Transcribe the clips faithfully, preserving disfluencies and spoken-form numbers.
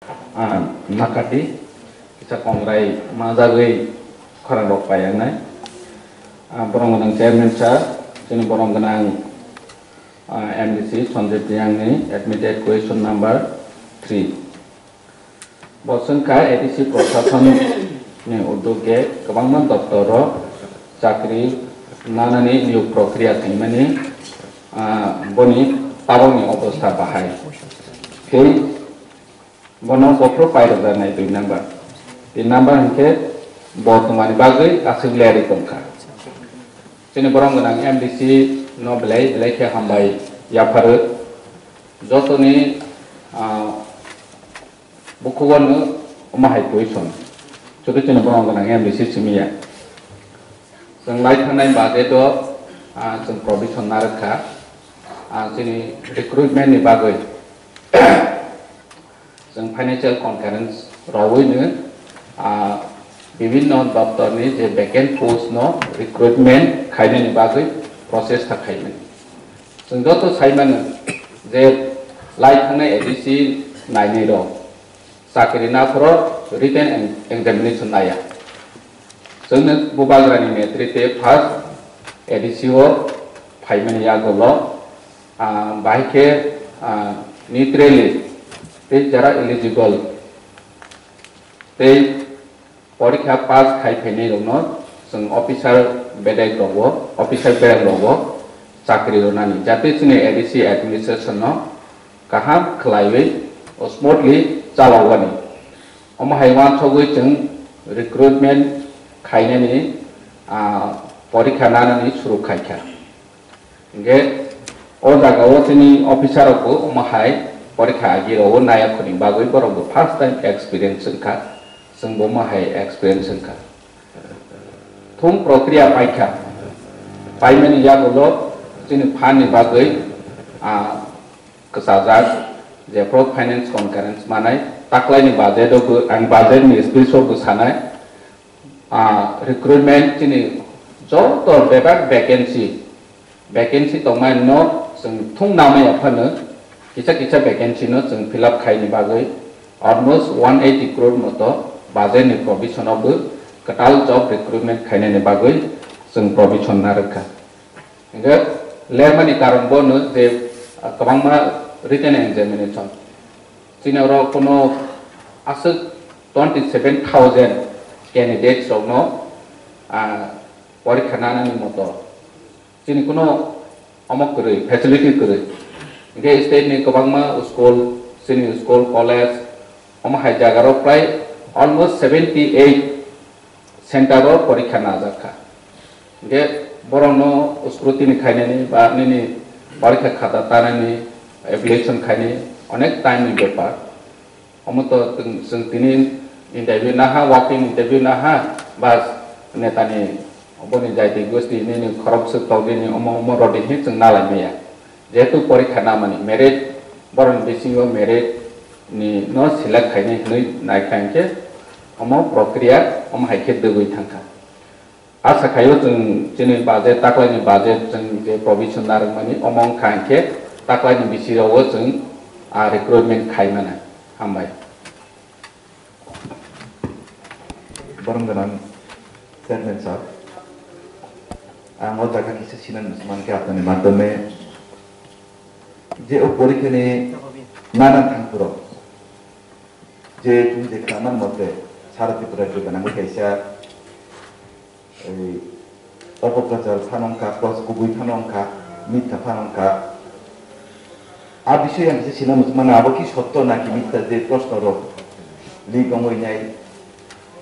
Ah, nakati kisa kongrai majagwi khorang rok payangnai. Ah, borom gwnang chairman sir, chini borom gwnang, ah, M D C Sanjay Priang ni admitted question number three. Bo swngkha A D C Prashasan ni uddog ge kwbangma doptor o chakri nanani niyog prokriya khaimani, ah, boni tabokni obostha bahai. Tei bono bophuru pairok jaknai dui number. Tin number hinkhe bo tongmani bagwi aswk lerwi tongkha. Chini borom gwnang M D C no belai belai khe hambai yapharo. Jotoni, ah, bukhugo no omo hai question. Chutu chini borom gwnang M D C simi ya. Chwng lai thangnai budget o, ah, chwng provision narwkha. Ah, chini recruitment ni bagwi chwng financial concurrence rwui no, ah, bibhinno doptor ni je vacant post no recruitment khainani bagwi process ta khaimani. Chwng joto saimano je lai thangnai A D C nainai rok chakri naphoro written em-, examination naiya. Chwngno Bubagrani netrite first A D C o phaimani yagulo, ah, bahai khe, ah, neutrally tei jara eligible tei porikha pass khai phainai rokno chwng officer bedek rogo, officer bedek rogo chakri rwnani, jate chini A D C administration no kaham khwlaiwi smoothly chalogwani. Omo hai uansugwi chwng recruitment khainani, ah, porikha nanani suru khaikha. Hinkhe o jagao chini officer rokbo omo hai porikha agi rwo naiyakhorni bagwi borokbo first time experience wngkha, chwngbo omo hai experience wngkha. Thung prokriya paikha, paimani yagulo chini phan ni bagwi, ah, kwchajak, jephru finance concurrence manai, taklaini budget o bo, ang budget ni speech o bo sanai, ah, recruitment chini joto bebak vacancy, vacancy tongmani no chwng thung namaya phano kisa kisa vacancy no chwng fill up khaini bagwi almost one eighty crore moto budget ni provision o bo kwtal job recruitment khainani bagwi chwng provision narwkha. Hinkhe lermani karon bono je, ah, kwbangma written examination. Chini oro kono aswk twenty seven thousand candidates rokno, ah, porikha nanani moto. Chini kono omo kwrwi, facility kwrwi. Hinkhe state ni kwbangma school, chini school, college, omo hai jaga rok prai almost seventy eight center o porikha najak kha. Hinkhe borokno scrutiny khainani ba nini porikha khata tanani evaluation khainani onek time ni bepar. Omo to chwng, chwng tini interview naha, walk-in interview naha, bas netani boni jaiti gosti nini khorok swk togini omo omo rodi hin chwng nalai maya. Jehetu porikha namani merit, borokni bisingo merit ni no select khainai hinwi naikha hinkhe omo prokriya omo hai khe dwgwi thangkha. Asa khaio chwng chini budget, taklaini budget chwng je provision narwkmani omo wngkha hinkhe taklaini bisi rogo chwng, ah, recruitment khai mano. Hambai. Borom gwnang Chairman sir, ang o jaga kisa sinan muchung mankhe apnani madhyome je o porikhani nanan thangphuru je chwng je khnaman mote sara Tripura rajyo gwnangwi kaisa ei, opoprachar phano wngkha, plus kubui phano wngkha, mitha phano wngkha. A bisoi ang kisa sina muchung mano, abo ki sotto na ki mitha je proshno rok leak wngwi nai,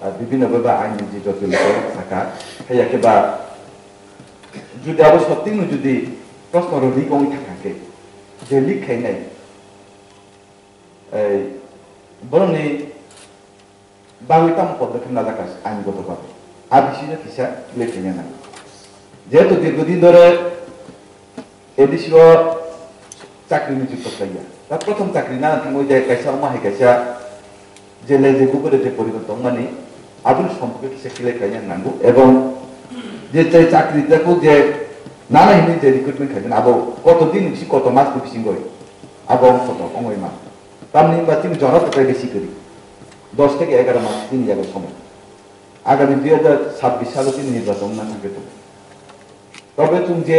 ah, bibhinno bhai ba aini je jotoi lokorok saka, haiya khe ba jodi abo sottingno jodi proshno rok leak wngwi thangkha khe, je leak khainai, ei, borokni bagwi tamo podokhe najak kha aini goto bagwi. A bisino kisa clear khaina nango. Jehetu dirghodin dhore A D C o chakri nijukto khlaiya. Ta prothom chakri nana thangwi je kaisa omo hai kaisa je le je gubure je porigon tongmani aboni somporke kisa clear khaina nango. Ebong je je chakri tako je nana hinwi je recruitment khaimani abo koto din bisi koto mas ni bisingoi abo ongkhoto ongoi ma. Tamni hwnba chini jora kwtai besi kwrwi. Dos theke egaro mas chini yago somoi. Agami dui hajar sabbish salo chini nirbachon wngna thangwi tongo. Tobe chwng je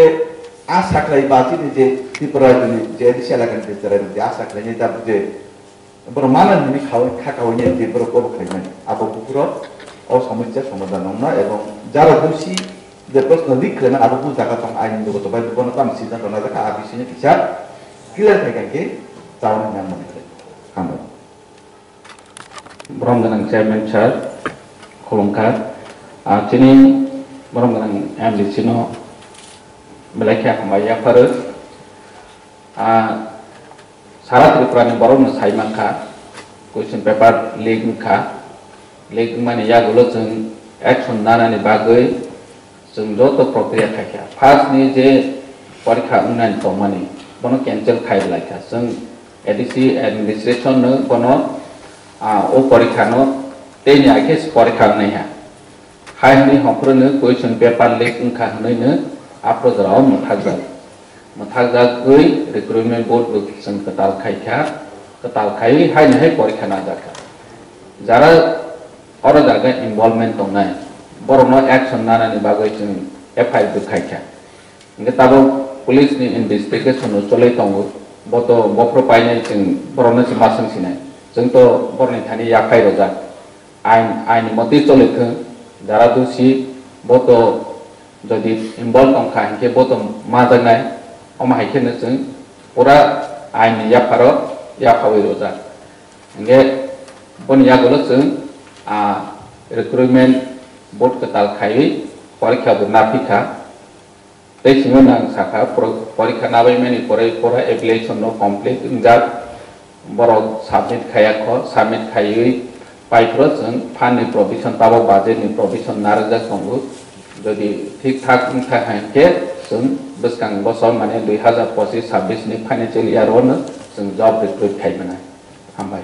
asa khlai ba chini je Tripura rajyoni je A D C elakani je chwrairok je asa khlainai tabuk je borok mana hwnwi khaui kha khaui nai je borok obo khlaimani. Abo buphuru o somosya somadhan wngna ebong jara dosi je proshno leak khlaimani abo bujaga tong aini logo to bai bono tamo siddhanto najak kha a bisingni kisa clear khai kha khe chaui nang mani khlai. Hambai. Borom gwnang chairman sir, khulumkha. Ah, chini borom gwnang M D C no belai khe hambai yapharo. Ah, sara Tripura ni borok no sai mankha, question paper leak wngkha, leak wngmani yagulo chwng action nanani bagwi chwng joto prokriya khaikha. First ni je porikha wngnani tongmani, bono cancel khai blaikha. Chwng A D C administration no bono, ah, o porikha no tei ni akhe porikha wngnaiha. Hai hwnwi hongkhorno question paper leak wngkha hwnwi no aphro jorao mwthakjak. Mwthakjagwi recruitment board bo chwng kwtal khaikha, kwtal khaiwi haino hai porikha najakha. Jara oro jaga involvement tongnai, borokno action nanani bagwi chwng F I R bo khaikha. Hwnkhe tabuk police ni investigation no cholwi tongo, boto bophro painai chwng borokno chwng ma swngsinai. Chwng to borokni thani yaphai rwjak. Ain, ain motwi choli thwng, jara dosi boto jodi involve tongkha hinkhe boto majaknai, omo hai kheno chwng pura ain ni yapharo yaphawi rwjak. Hinkhe boni yagulo chwng, ah, recruitment board kwtal khaiwi porikha bo naphikha. Tei simi nang sakha, pro-, porikha nabaimani pore pura application no complete wngjak, borok submit khaiya kho, submit khaiwi paiphuru chwng fund ni provision, tabok budget ni provision narwkjak tongo. Jodi thik thak wngkha hinkhe chwng bwskang bosor mane dui hazar pochis sabbish ni financial year o no chwng job recruit khai mwnai. Hambai.